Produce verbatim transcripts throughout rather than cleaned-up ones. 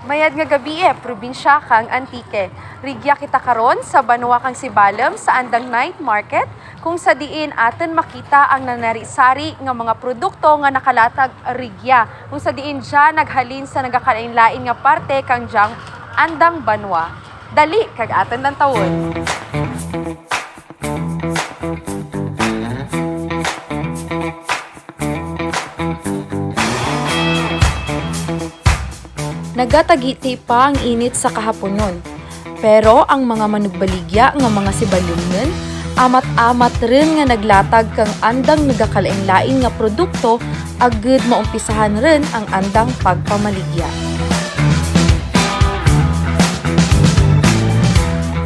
Mayad nga gabii, probinsya kang Antique. Rigya kita karon sa banwa kang Sibalom sa andang night market, kung sa diin atun makita ang nanari-sari nga mga produkto nga nakalatag rigya, kung sa diin dya naghalin sa nagakalain-lain nga parte kang dyang andang banwa. Dali, kag atun lantawun. Nagatagiti pa ang init sa kahapunon, pero ang mga manugbaligya nga mga Sibalomnon, amat-amat run nga naglatag kang andang nagakalain-lain nga produkto agud maumpisahan run ang andang pagpamaligya.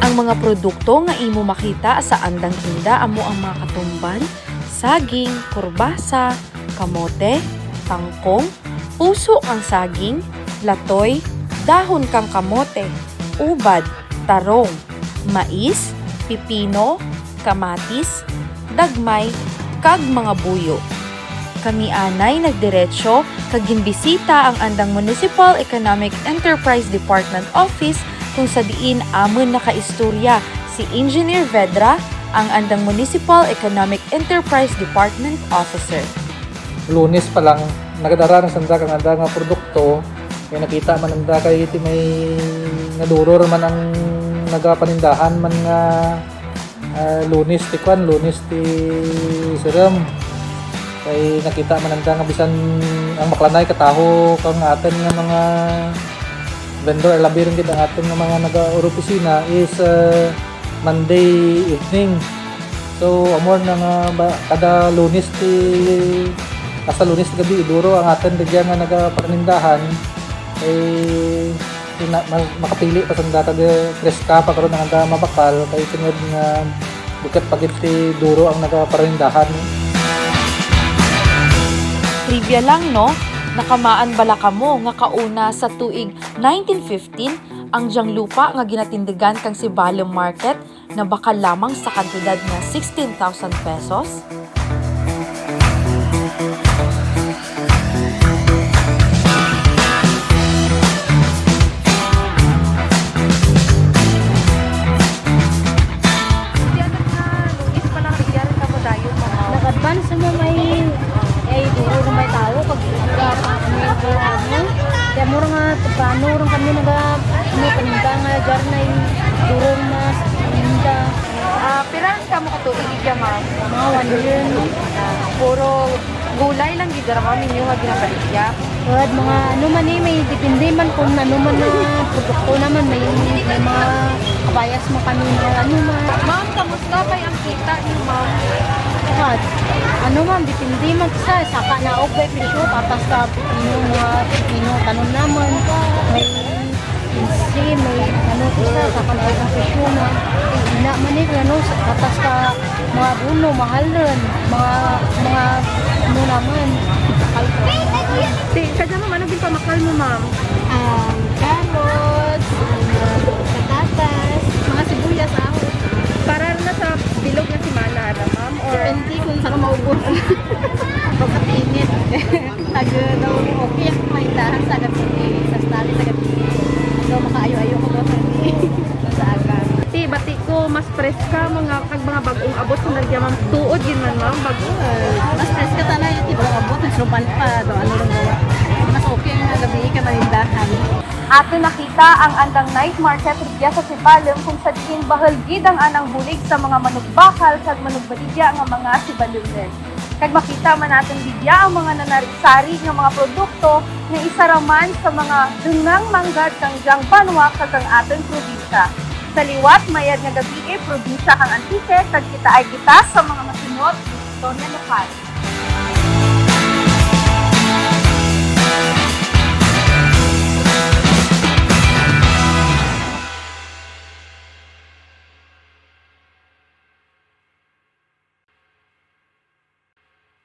Ang mga produkto nga imo makita sa andang tinda amo ang mga katumban, saging, kurbasa, kamote, tangkong, puso kang saging, latoy, dahon kang kamote, ubad, tarong, mais, pipino, kamatis, dagmay, kag mga buyo. Kami anay nagdiretso kag ginbisita ang andang Municipal Economic Enterprise Department Office, kung sa diin amun nakaistorya si Engineer Vedra, ang andang Municipal Economic Enterprise Department Officer. Lunes pa lang, nagadara na sanda kang anda nga produkto, kay nakita man nanda kay ti may naduro ra man ang nagapanindahan man nga, ah, Lunes ti kwan, Lunes ti sirum. Kay nakita man nanda nga bisan ang baklanay kataho kang atun nga mga vendor, labi run gid ang atun nga mga nagauro opisina is, ah, Monday evening. So, amo na nga ba, kada Lunes ti, hasta Lunes gabi, duro ang atun rugya nga nagapanindahan, eh, ina-, ma-, makapili pa sanda kag preska pa karon ang anda mabakal, kay tungod nga bukut pa gid ti duro ang nagapanindahan. Trivia lang, no? Nakamaan bala kamo nga kauna sa tuig nineteen fifteen, ang dyang lupa nga ginatindugan kang Sibalom Market nabakal lamang sa kantidad nga sixteen thousand pesos? Nag-advance mo may, ay, duro run may tao, pag, ano, ano, kaya mo run nga, paano run kami naga, ano, paninda nga, dyan na yung duro run mas, paninda. Ah, pira run kamo katuig rugya, ma'am? Mga one year, no? Puro gulay lang gid dara, ma'am, inyo nga ginabaligya? Wad, mga ano man eh, may depende man kung ano man na produkto naman, may, may mga kabayas man kami, mga ano man. Ma'am, kamusta kay ang kita niyo, ma'am? Wad, ano man, depende man sa, saka na og may presyo, patas ka, pipino, mga pipino, tanom naman, may Kinse, may ano, isa, sa kalay ang presyo na. Ina man eh, ano, sa katas ka, mga abono, mahal run. Mga, mga, ano naman, mahal run. Ti, kadya, ma'am, ano ginpamakal mo, ma'am? Um, carrots, um, patatas, mga sibuyas, ahos. Para na sa bilog nga semana ra, ma'am, or? Depende kung saan maubos. Pagkainit. Tag-, daw, okay ang panindahan sa gabii, sa stall sa gabii. Daw makaayo-ayo ko daw sa gabii. Sa aga. Ti, bati ko, mas preska, mga, kag mga bag-ong abot sa nagyaman. Tuod gid man, ma'am, bag-o. Mas preska tana, ti bag-ong abot, nagsurupan pa, daw, ano lang daw. Mas okay nga gabii kay manindahan. Atun nakita ang andang night market rugya sa Sibalom, kung sa diin bahul gid ang anang bulig sa mga manugbakal kag manugbaligya nga mga Sibalomnon. Kag makita man natun rugya ang mga nanari-sari nga mga produkto nga isa ra man sa mga dungang manggad kang dyang banwa kag kang atun probinsya. Sa liwat, mayad nga gabii, probinsya kang Antique, kag kitaay kita sa mga masunod nga istorya lokal.